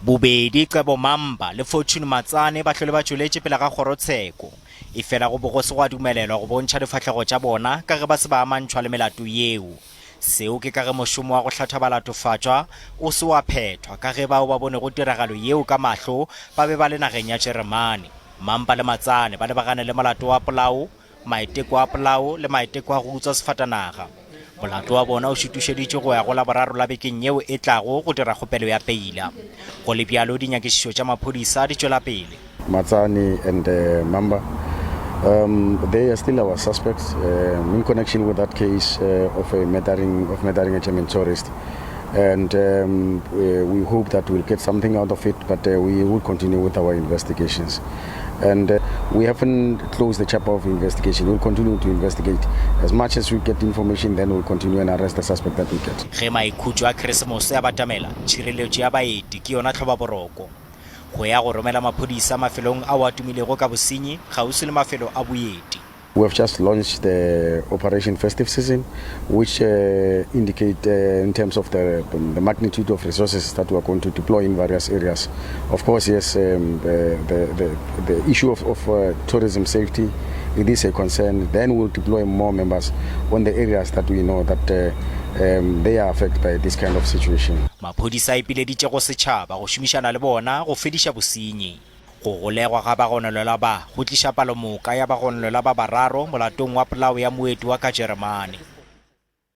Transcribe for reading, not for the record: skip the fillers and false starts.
Bobedi Cebo Mamba le Fortune Matsane ba hlwele ba tšweletše pele ga kgorotsheko, efela go be go se gwa dumelelwa go bontšha difahlego tša bona ka ge ba se ba amantšhwa le melato yeo. Seo ke ka ge mošomo wa go hlatha balatofatšwa o se wa phethwa ka ge bao ba bonego tiragalo yeo ka mahlo ba be ba le nageng ya Jeremane. Mampa le Matsane ba lebagane le molato wa polao, maiteko a polao le maiteko a go utswa sefatanaga. Molato wa bona o šutušeditšwe go ya go Laboraro la bekeng yeo e tlago go dira kgopelo ya peila. Go le bjalo, dinyakišišo tša maphodisa di tšwela pele. Matsane and Mamba um they are still our suspects um in connection with that case uh, of a murdering of murdering a German tourist and um, we hope that we'll get something out of it but uh, we will continue with our investigations and uh, we haven't closed the chapter of investigation we'll continue to investigate as much as we get information then we'll continue and arrest the suspect that we get Ge maikhutšo a Keresemose a batamela, tšhireletšo ya baeti ke yona tlhobaboroko. Go ya go romela maphodisa mafelong ao a tumilego ka bosenyi kgauswi le mafelo a boeti. We have just launched the Operation Festive Season, which uh, indicate uh, in terms of the, the magnitude of resources that we are going to deploy in various areas. Of course, yes, um, the, the, the, the issue of, of uh, tourism safety, it is a concern. Then we'll deploy more members on the areas that we know that uh, um, they are affected by this kind of situation. Maphodisa a ipileditše go setšhaba go šomišana le bona go fediša bosenyi. Go golegwa ga bagononelwa ba go tliša palomoka ya bagononelwa ba bararo molatong wa polao ya moeti wa ka Jeremane.